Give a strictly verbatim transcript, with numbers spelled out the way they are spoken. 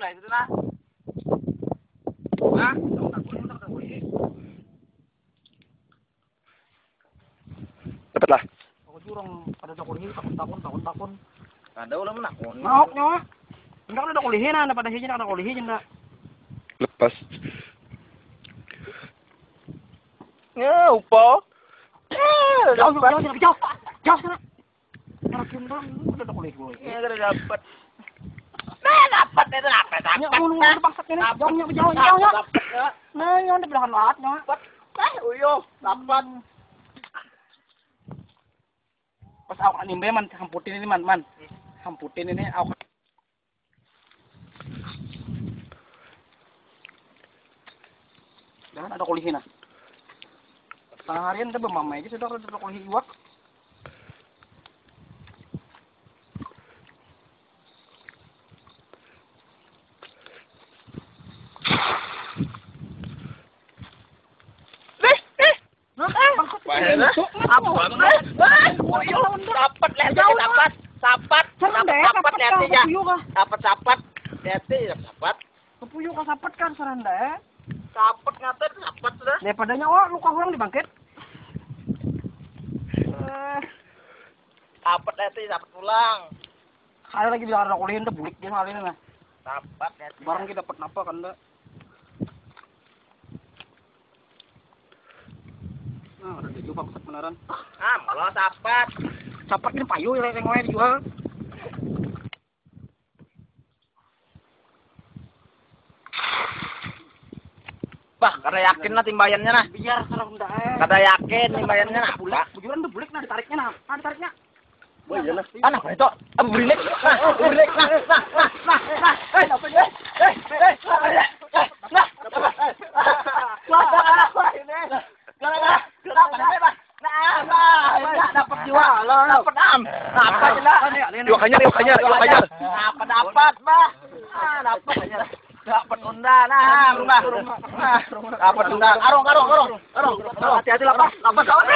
Nah, itu nah. Nah, takun, takun, takun. Dapat lah. Aku jurang pada takun ini, takun, takun, takun, takun. Ada ulah menakun. Mau nyawa. Enggak ada kulihin, ada pada hijin, ada kulihin enggak. Lepas. Ya, upo. Eh, jauh, jauh, jauh, jauh, jauh, jauh sana. Makin dong, udah ada kulihin. Ya, udah dapat. Nah, dapat itu, dapat, dapat. Ya, ulun, ulun bangsat ini. Jauh, jauh, jauh, jauh, jauh. Dapat, ya. Nah, yang di belakang lahat, nyawa. Dapat. Eh, uyuh, dapat. Pas awak nimbe man, hamputin ini man, man. Hamputin ini awak. Jangan ada kulihin nah. Setengah harian kita bemamai aja sudah kalau ada kulihin iwak. Apa? Sapat, lihat sapat, sapat, sapat, lihat aja. Sapat, sapat, lihat aja, sapat. Kepuyu ka sapat kan seranda eh. Sapat ngatain sapat sudah. Daripada nyawa luka orang dibangkit. Eh. Sapat lihat aja, sapat pulang. Ada lagi bilang ada kulihin tuh bulik dia soalnya nah. Sapat lihat. Barang kita dapat napa kan dah. Nah, ada juga bangsat beneran. Ah, malah sapat. Sapat ini payu ya, yang lain jual. Bah, kada yakin lah timbayannya nah. Biar kalau ndak eh. Kada yakin timbayannya nah. Bulik, bujuran tuh bulik nah ditariknya nah. Nah, ditariknya. Wah, iya nah. Anak itu, abu berinik. Nah, berinik. Nah, nah, nah, nah, nah. Eh, apa ini? Eh, eh, apa ini? Eh, nah, apa? Eh, wah, wah, wah, ini. Nah, nah, nah, nah, nah, nah, dapat jiwa. Dapat am. Dapat lah. Yuk hanyar, yuk hanyar, yuk hanyar. Dapat, dapat, bah. Ah, dapat. Dapat unda nah, rumah, rumah. Nah, rumah. Dapat unda. Arung, arung, arung. Arung, arung. Hati-hati lah, Pak. Dapat, dapat.